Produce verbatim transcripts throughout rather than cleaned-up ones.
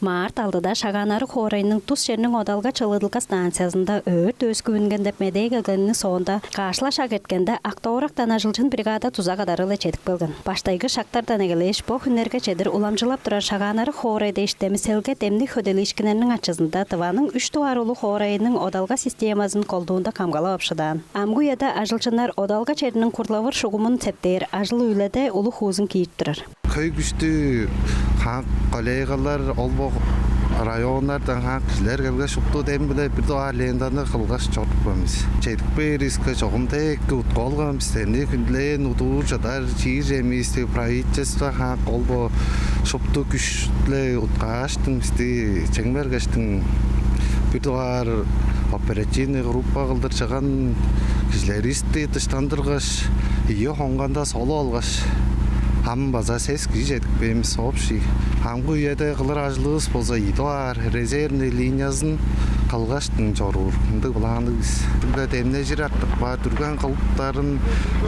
Март алдыда Шагаан-Арыг хоорайның тус черниң одалга чылыдылга станциязында өрт өөскү үнген деп медээ келгениниң соонда, каш-ла шак эрткенде, автоорактан ажылчын бригада дуза кадары-ла чедип келген. Баштайгы шактардан эгелээш, бо хүннерге чедир уламчылап турар Шагаан-Арыг хоорай дээш демиселге демниг хөделиишкиннерниң ачызында Тываның үш дугаар улуг хоорайының одалга системазын колдуунда камгалап ап шыдаан. Амгы үеде ажылчыннар одалга чериниң курлавыр шугумун септээр ажыл-үүледе улуг хуузун киирип турар. Хөй күштү хаак коллегалар, ол-бо районнардан хаак кижилер келгеш, шупту дем-биле бир дугаар лентаны кылгаш чорупкан бис. Чедип кээривиске, чогум дег эки уткуп алган бис. Дени хүндүлээн удуур чыдар чиир чемивисти правительство хаак, ол-бо шупту күш-биле уткааштың, бисти чемгергештиң, бир дугаар оперативный группа кылдыр чыгган кижилеривисти дыштандыргаш, ийи хонганда солуп алгаш, ам база сес кижи чедип кээримис общий. Амгы үеде кылыр ажылывыс болза, ийи дугаар резервный линиязын кылгаштың чоруур ындыг планныг бис. Чүгле демнежир артып каар дүрген кылыптарын,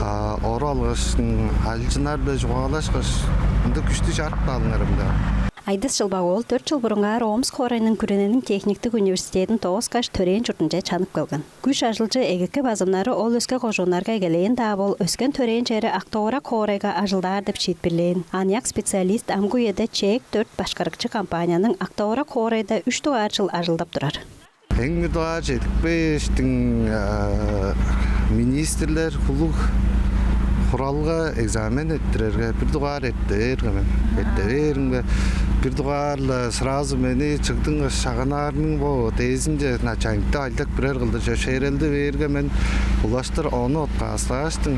а, оруп алгаштың, ажылчыннар-биле чугаалашкаш, ындыг күштү чарып каалыңар ам-даа. Айдыс Чылбак-оол дөрт чыл бурунгаар Омск хоорайның күрүнениң техниктиг университедин дооскаш, төрээн чуртунче чанып келген. Күш-ажылчы эгеки базымнары ол өске кожууннарга эгелээн-даа бол, өскен-төрээн чери Ак-Довурак хоорайга ажылдаар деп шиитпирлээн. Аныяк специалист амгы үеде «Чээк дөрт» башкарыкчы компанияның Ак-Довурак хоорайда үш дугаар чыл ажылдап турар. Эң бир дугаар чедип кээштиң, а, министрлер, улуг хуралга экзамен эрттирерге, бир дугаар эрте бээрге мен. Эрте бээримге, бир дугаар-ла сразу мени чыгдың Шагаан-Арыгның бо дээзинче начальникте ажылдап кирер кылдыр чөпшээрелди бээрге, мен улаштыр ону отказтааштың,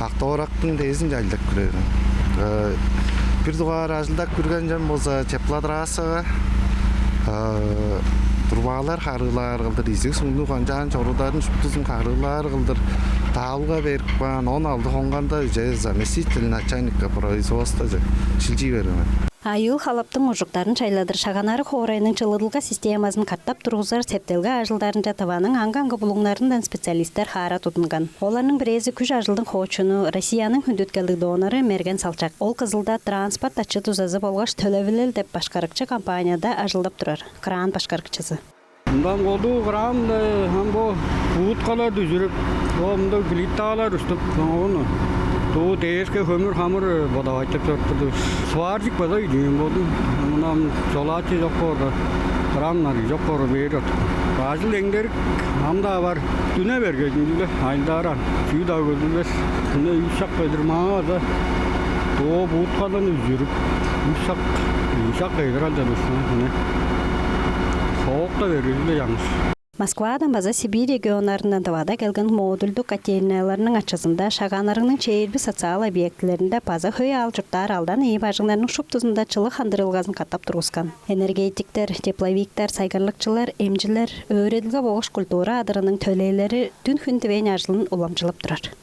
Ак-Довурактың дээзинче ажылдап кирер мен. Э, бир дугаар ажылдап кирген чем болза, теплотрассага, э, турбалар харыылаар кылдыр, изиг-сугнуг канчаар чорударын шуптузун харыылаар кылдыр даалга берип каан. Он алды хонганда уже заместитель начальника производстваже шилчий берген мен. Айыыл-халаптың ужуктарын чайладыр Шагаан-Арыг хоорайның чылыдылга системазын катап тургузар септелге ажылдарынче Тываның аңгы-аңгы булуңнарындан специалистер хаара тудунган. Оларның бирээзи күш-ажылдың хоочуну, Россияның хүндүткелдиг донору Мерген Салчак. Ол Кызылда «Транспорт ачы-дузазы болгаш төлевилел» деп башкарыкчы компанияда ажылдап турар, кран башкарыкчызы. Мындан колдуу кран-даа ам бо будкалар дүжүрүп, бо мында плиталар уступ, ону дуу дээшке хөмүр-хамыр бодавайтып чоруп турдувус. Сварщик база үйдүң болдум. Мынам чолаачы чок боорга, краннар чок боорга бээр чордук. Ажыл эңдерик ам-даа бар. Дүне бергедим-ле, ажылдаар ам. Чүү-даа көзүлбес. Мына үш шак кедир маңаа база доо будкадан үжүрүп, үш шак, ийи шак кедир алчадывыс. Мына соок-даа бергедим-ле чаңгыс. Москвадан база Сибирь регионнарындан Тывада келген модульдуг котельнаяларның ачызында Шагаан-Арыгның чээрби социал объектилеринде база хөй аал чурттаар алдан ийи бажыңнарның шуптузунда чылыг хандырылгазын катап тургускан. Энергетиктер, тепловиктер, сайгарлыкчылар, эмчилер, өөредилге болгаш культура адырының төлээлери дүн-хүн дивейн ажылын уламчылап турар.